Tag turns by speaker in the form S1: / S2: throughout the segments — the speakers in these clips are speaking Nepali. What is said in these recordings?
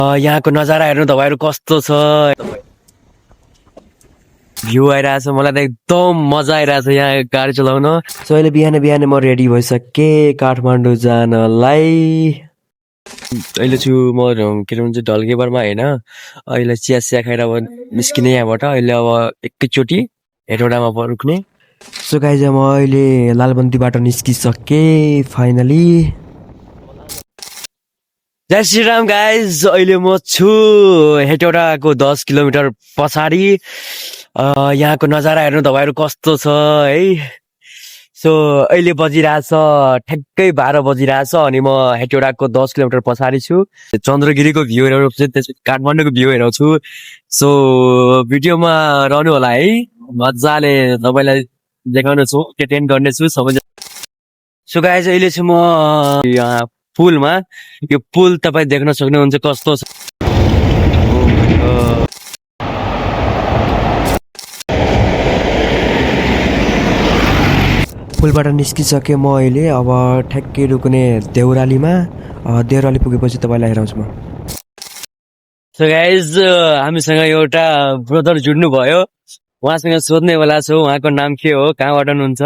S1: यहाँको नजारा हेर्नु तपाईँहरू कस्तो छ भ्यू आइरहेछ मलाई त एकदम मजा आइरहेछ यहाँ गाडी चलाउन सो अहिले बिहान बिहान म रेडी भइसकेँ काठमाडौँ जानलाई अहिले छु म के भन्छ ढल्केबरमा होइन अहिले चिया चिया खाएर अब निस्किने यहाँबाट अहिले अब एकैचोटि हेटौडामा रुक्ने सो गाइज म अहिले लालबन्दीबाट निस्किसकेँ फाइनली जय श्रीराम गाइज अहिले म छु हेटौडाको 10 किलोमिटर पछाडि यहाँको नजारा हेर्नु तपाईँहरू कस्तो छ है सो अहिले बजिरहेछ ठ्याक्कै 12 बजिरहेछ अनि म हेटौडाको 10 किलोमिटर पछाडि छु चन्द्रगिरीको भ्यू हेराउँछु त्यसपछि काठमाडौँको भ्यू हेराउँछु सो भिडियोमा रहनु होला है मजाले तपाईँलाई देखाउने छु एन्टरटेन गर्नेछु सबैजना सो गाइज अहिले चाहिँ म यहाँ पुलमा यो पुल तपाईँ देख्न सक्नुहुन्छ कस्तो छ पुलबाट निस्किसकेँ म अहिले अब ठ्याक्कै रुक्ने देउरालीमा देउराली पुगेपछि तपाईँलाई हेराउँछु म सो गाइज हामीसँग एउटा ब्रदर जुड्नु भयो उहाँसँग सोध्ने बेला छु उहाँको नाम के हो कहाँबाट हुनुहुन्छ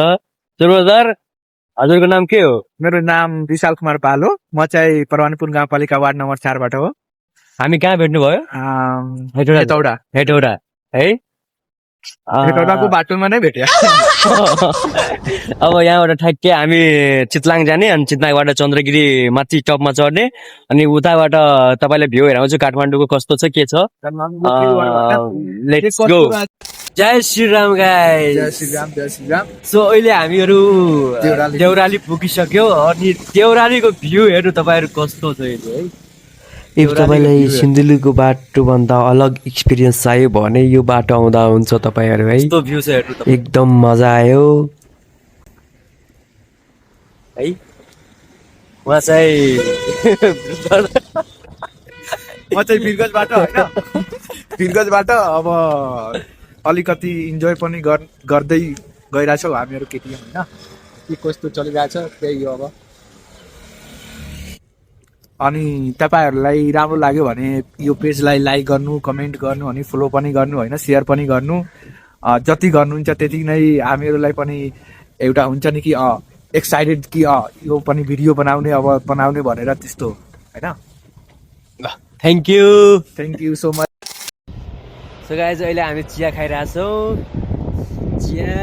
S1: ब्रदर हजुरको नाम के हो
S2: मेरो नाम विशाल कुमार पाल हो म चाहिँ परवानीपुर गाउँपालिका वार्ड नम्बर 4 बाट हो
S1: हामी कहाँ भेट्नु भयो
S2: हेटौडा
S1: हेटौडा है
S2: हेटौडाको बाटोमा नै भेट्यो
S1: अब यहाँबाट ठ्याक्कै हामी चितलाङ जाने अनि चितलाङबाट चन्द्रगिरी माथि टपमा चढ्ने अनि उताबाट तपाईँलाई भ्यू हेराउँछु काठमाडौँको कस्तो छ के छ लेट्स गो जय श्रीराम गाइस
S2: जय श्रीराम
S1: सो अहिले हामीहरू देउराली पुगिसक्यो अनि देउरालीको भ्यू हेर्नु तपाईँहरू कस्तो छ अहिले है इफ तपाईँलाई सिन्धुलीको बाटोभन्दा अलग एक्सपिरियन्स चाहियो भने यो बाटो आउँदा हुन्छ तपाईँहरू है एकदम मजा आयो है उहाँ चाहिँ
S2: म चाहिँ बिरगजबाट होइन बिरगजबाट अब अलिकति इन्जोय पनि गर्दै गइरहेछौँ हामीहरू केटिएम होइन के कस्तो चलिरहेछ त्यही हो अब अनि तपाईँहरूलाई राम्रो लाग्यो भने यो पेजलाई लाइक गर्नु कमेन्ट गर्नु अनि फलो पनि गर्नु होइन सेयर पनि गर्नु जति गर्नुहुन्छ त्यति नै हामीहरूलाई पनि एउटा हुन्छ नि कि एक्साइटेड कि यो पनि भिडियो बनाउने अब बनाउने भनेर त्यस्तो होइन
S1: thank
S2: you so much
S1: so guys अहिले हामी चिया खाइरहेछौँ चिया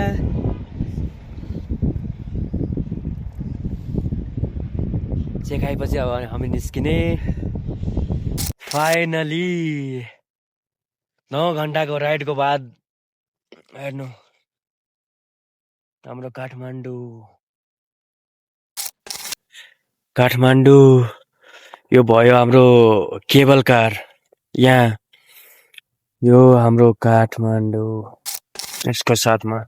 S1: खाएपछि अब हामी निस्किने फाइनली 9 घन्टाको राइडको बाद हेर्नु हाम्रो काठमाडौँ यो भयो हाम्रो केबल कार यहाँ यो हाम्रो काठमाडौँ यसको साथमा